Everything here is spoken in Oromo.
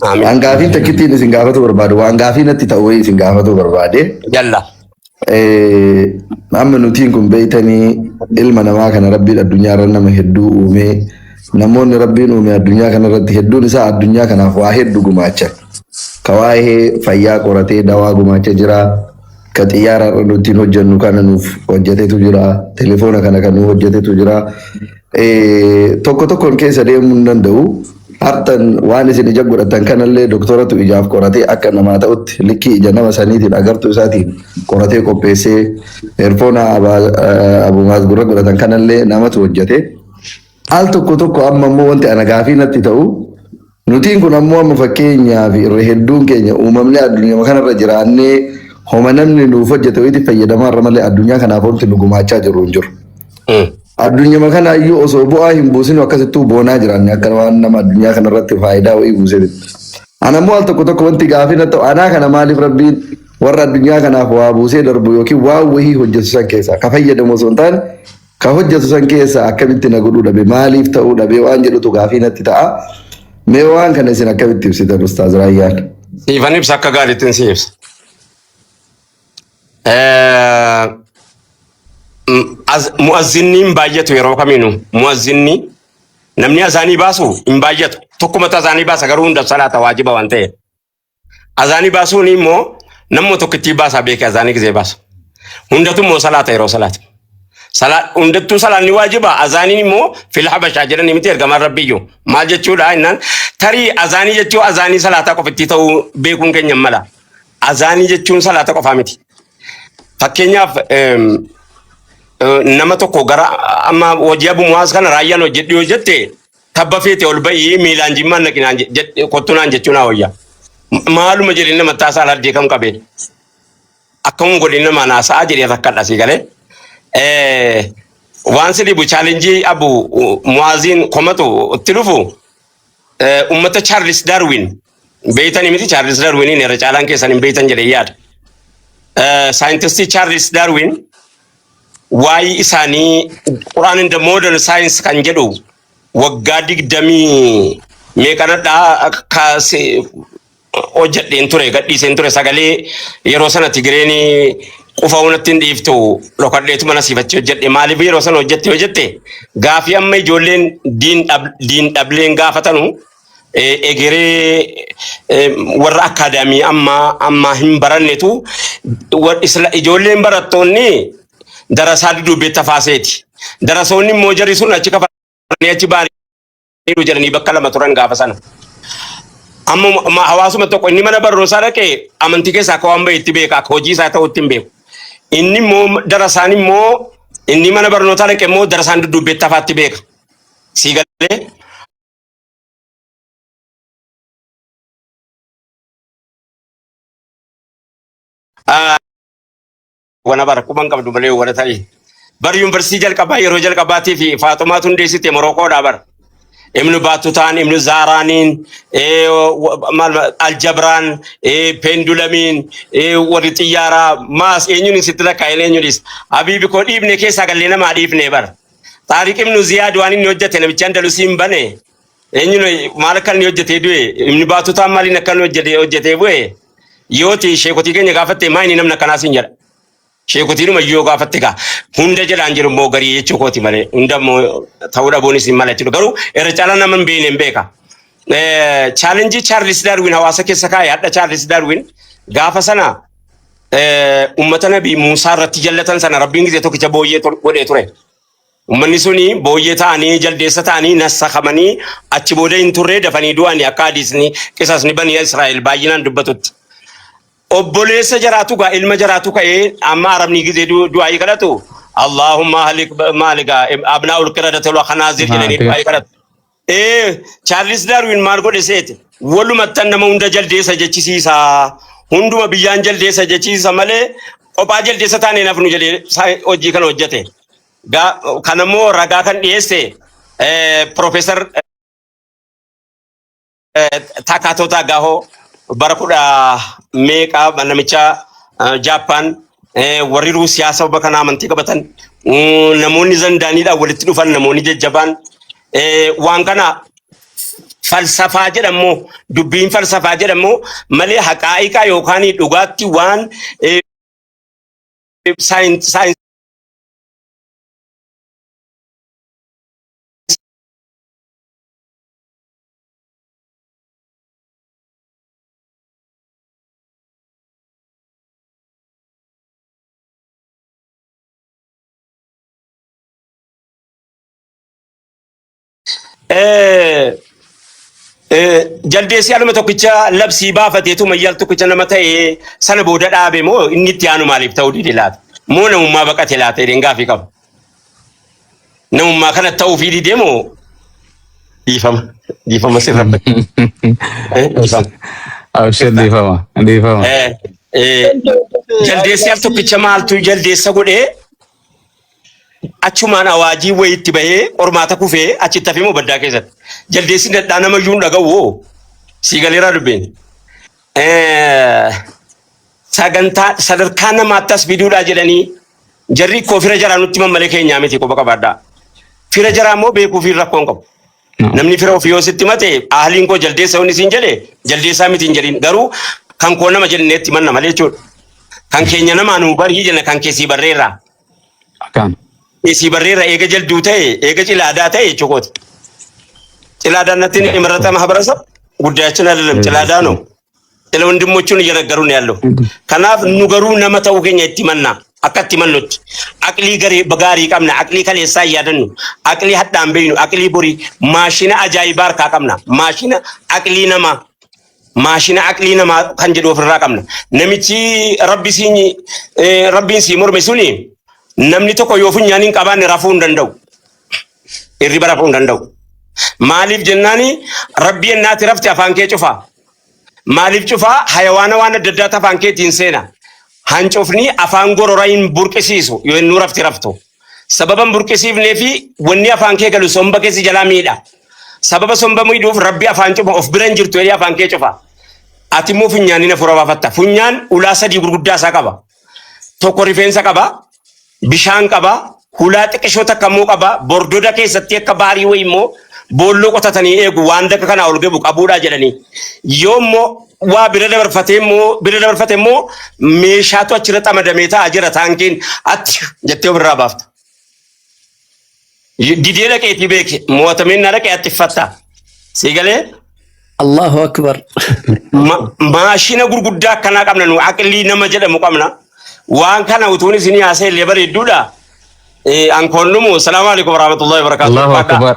Aamin. Waan gaafiin takkittiin isin gaafatu barbaadu, waan gaafii natti ta'u wayii isin gaafatu barbaade. Yalla. Amma nutiin kun beeytanii ilma namaa kana rabbiin addunyaa irra nama hedduu uumee namoonni rabbiin uume addunyaa kana irratti hedduun isaa addunyaa kanaaf waa hedduu gumaachan. Ka waa'ee fayyaa qoratee dawaa gumaacha jira. Ka xiyyaara irra nutiin hojjennu kana nuuf hojjetetu jira. Telefoona kana kan nuuf hojjetetu jira. Tokko tokkoon keessa deemuu hin danda'u. Har'an waan isin ija godhatan kanallee doktoratu ijaaf qoratee akka namaa ta'utti likkii ija nama saniitiin agartuu isaatiin qoratee qopheessee eerfoona abumaas gurra godhatan kanallee namatu hojjete. Al tokko tokko amma immoo wanti ana gaafii natti ta'u nutiin kun ammoo amma fakkeenyaaf irra hedduun keenya uumamni addunyaa kanarra jiraannee homa namni nuuf hojjete wayiitti fayyadamaa irra malee addunyaa kanaaf wanti nu gumaachaa jirru hin jiru. Addunyaa kana iyyuu osoo bu'aa hin buusin akkasittuu boonaa jiraanne akka waan nama addunyaa kanarratti faayidaa wayii buuseeti. Ana immoo al tokko tokko wanti gaafii natti ta'u anaa kana maaliif rabbiin warra addunyaa kanaaf waa buusee darbu yookiin waan wayii hojjetu san keessaa ka fayyadamu osoo hin taane ka hojjetu san keessaa akkamitti na godhuu dhabe maaliif ta'uu dhabe waan jedhutu gaafii natti ta'a. Mee waan kana isin akkamitti ibsitan Ustaaz Raayyaan? Siifan ibsa akka gaariittiin si ibsa. Mu'azzinni hin baay'atu yeroo kamiinuu mu'azzinni namni azaanii baasu hin baay'atu tokkumatu azaanii baasa garuu hundaaf salaata waajiba waan ta'eef. Azaanii baasuun immoo namuma tokkittii baasaa beeke azaanii gizee baasa. Hundatu immoo salaata yeroo salaata. Hundattuu salaanni waajiba azaaniin immoo fil habashaa jedhanii miti ergamaan rabbiyyuu maal jechuudha jennaan tarii azaanii jechuu azaanii salaataa qofittii ta'uu beekuun keenya hin mala. Azaanii jechuun salaata qofaa miti. Fakkeenyaaf nama tokko gara amma hojii Abu Muwaaz kana raayyaan hojjedhu yoo jette tabba feete ol ba'ii miilaan jimmaan naqinaan kottu naan jechuu naa wayya. Maaluma jedhee nama taasaa aladdee kam qabee akkamuma godhee nama naasa'a jedhee rakkadha sii galee. Waan si dhibu chaalenjii Abu Muwaaziin komatu itti dhufu ummata Charles Darwin beeytanii miti Charles Darwiniin irra caalaan keessan hin beeytan jedhee yaada. Saayintistii Charles Darwin waa'ee isaanii Quran in the Modern Science kan jedhu waggaa digdamii meeqanadhaa kaasee hojjedheen ture gadhiiseen ture sagalee yeroo sana Tigireen qufa natti hin dhiiftu dhokadheetu mana siifachee hojjedhe maaliif yeroo sana hojjette yoo jette gaafii amma ijoolleen diin dhableen gaafatanu egeree warra akkaadaamii ammaa ammaa hin barannetu ijoolleen barattoonni darasaa dudduubbee tafaaseeti. Darasoonni immoo jarri sun achi kafalanii achi ba'anii jedhanii bakka lama turan gaafa sana. Amma hawaasuma tokko inni mana barnootaa dhaqee amantii keessaa akka waan bahe itti beeka akka hojii isaa ta'utti hin beeku. Inni immoo darasaan immoo inni mana barnootaa dhaqe immoo darasaan dudduubbee tafaatti beeka. Sii galee wana bara quban qabdu malee wana ta'e. Bar yuunivarsiitii jalqabaa yeroo jalqabaatii fi Faaxumaatu hundeessite Morookoodhaa bara. Ibnu Baatutaan, Ibnu Zaaraaniin, maal Aljabraan, Peendulamiin, warri xiyyaaraa maas eenyuun sitti lakkaa'een eenyuunis. Habiibi koo dhiibne keessaa gallee namaa dhiibne bara. Taariq Ibnu Ziyaad waan inni hojjete namichi Andalusiin bane eenyuun maal akka inni hojjetee du'e Ibnu Baatutaan maaliin akka inni hojjetee bu'e yooti sheekotii keenya gaafatte maa inni namni akkanaa siin jedha. Sheekotiinuma yoo gaafatte gaa hunda jedhaan jiru immoo garii jechuu kooti malee hunda immoo ta'uu dhabuunis hin mala jechuudha. Garuu irra caalaa nama hin beekne hin beeka. Chaalenjii Chaarlis Daarwin hawaasa keessa kaa'e hadha Chaarlis Daarwin gaafa sana ummata Nabii Muusaa irratti jallatan sana Rabbiin gizee tokkicha booyyee godhee ture. Ummanni suni booyyee ta'anii jaldeessa ta'anii nassakamanii achi booda hin turre dafanii du'anii akka hadiisni qisasni banii Israa'el baay'inaan dubbatutti. Obboleessa jaraatu gaa ilma jaraatu ka'ee amma arabni gizee du'aayii kadhatu Allahumma halik maaligaa abnaa'ul qiradati wal khanaazir jedhanii du'aayii kadhatu. Chaarlis Daarwin maal godhe seete walumattan nama hunda jaldeessa jechisiisa hunduma biyyaan jaldeessa jechisiisa malee qophaa jaldeessa taanee nafnu jedhee hojii kana hojjete. Kanammoo ragaa kan dhiyeesse Piroofeesar Takaatoo Gaahoo bara kudha meeqa namicha Jaappaan warri Ruusiyaa sababa kana amantii qabatan namoonni zandaaniidhaan walitti dhufan namoonni jajjabaan waan kana Falsafaa jedhamu dubbiin falsafaa jedhamu malee haqaa'iqaa yookaan dhugaatti waan saayinsii Jaldeessi aluma tokkicha labsii baafateetu mayyaal tokkicha nama ta'ee sana booda dhaabe moo inni itti aanu maaliif ta'uu dide laata? Moo namummaa baqate laata jedheen gaafii qaba. Namummaa kana ta'uufii didee moo dhiifama dhiifama sirra dhiifama. Abshir dhiifama dhiifama. Jaldeessi al tokkicha maaltu jaldeessa godhee achumaan awaajii wayiitti bahee qormaata kufee achitti hafee moo baddaa keessatti. Jaldeessi dadhaa nama iyyuu hin dhaga'u hoo sii galeeraa dubbiin. Sagantaa sadarkaa namaatti as fiduudhaa jedhanii jarri koo fira jaraa nutti himan malee keenyaa miti quba qabaadhaa. Fira jaraa immoo beekuu fi rakkoo hin qabu. Namni fira ofii yoo sitti himate ahliin koo jaldeessa inni siin jedhe jaldeessaa miti hin jedhin garuu kan koo nama jenneetti himanna malee jechuudha. Kan keenya namaa nuu barii jenna kan kee sii barreerraa. Akkaan. Sii barreerra eega jalduu ta'e eega cilaadaa ta'e jechuukooti. Cilaadaan natti imarata ማህበረሰብ ጉዳያችን አይደለም። ጭላዳ ነው። ስለ ወንድሞቹን እየነገሩ ነው ያለው። Kanaaf nu garuu nama ta'uu keenya itti himanna. Akka itti himannutti. Aqlii garee gaarii qabna. Aqlii kaleessaa hin yaadannu. Aqlii hadhaan beeynu. Aqlii borii. Maashina ajaa'ibaa harkaa qabna. Maashina aqlii namaa. Maashina aqlii namaa kan jedhu ofirraa qabna. Namichi rabbi siin rabbiin sii morme suni namni tokko yoo funyaan hin qabaanne rafuu hin danda'u. Hirriba rafuu hin danda'u. Maaliif jennaani rabbi ennaati rafte afaan kee cufaa. Maaliif cufaa hayawaana waan adda addaatu afaan keetiin seena. Hancufni afaan gorora hin burqisiisu yoo inni rafti raftu. Sababa hin burqisiifnee fi wanni afaan kee galu somba keessi jalaa miidha. Sababa somba miidhuuf rabbi afaan cufa of bira hin jirtu jedhee afaan kee cufa. Ati immoo funyaaniin hafuura baafatta. Funyaan ulaa sadii gurguddaa isaa qaba. Tokko rifeensa qaba, bishaan qaba, hulaa xiqqishoo takka immoo qaba. Bordoda keessatti akka baarii wayii immoo boolloo qotatanii eegu waan dakka kanaa ol gabu qabuudhaa jedhanii. Yoo immoo waa bira dabarfatee immoo bira dabarfate immoo meeshaatu achirra xamadamee taa'aa jira taankiin achi jettee ofirraa baafta. Didee dhaqeetii beeke mo'atameen na dhaqee attiffatta. Sii galee? Allahu Akbar. Maashina gurguddaa akkanaa qabna nu aqlii nama jedhamu qabna. Waan kana utuun isinii haasa'e illee bareedduudha. Ankoonnumu salaamu alaikum warahmatullahi wabarakatuh. Allahu Ulfaadhaa. Akbar.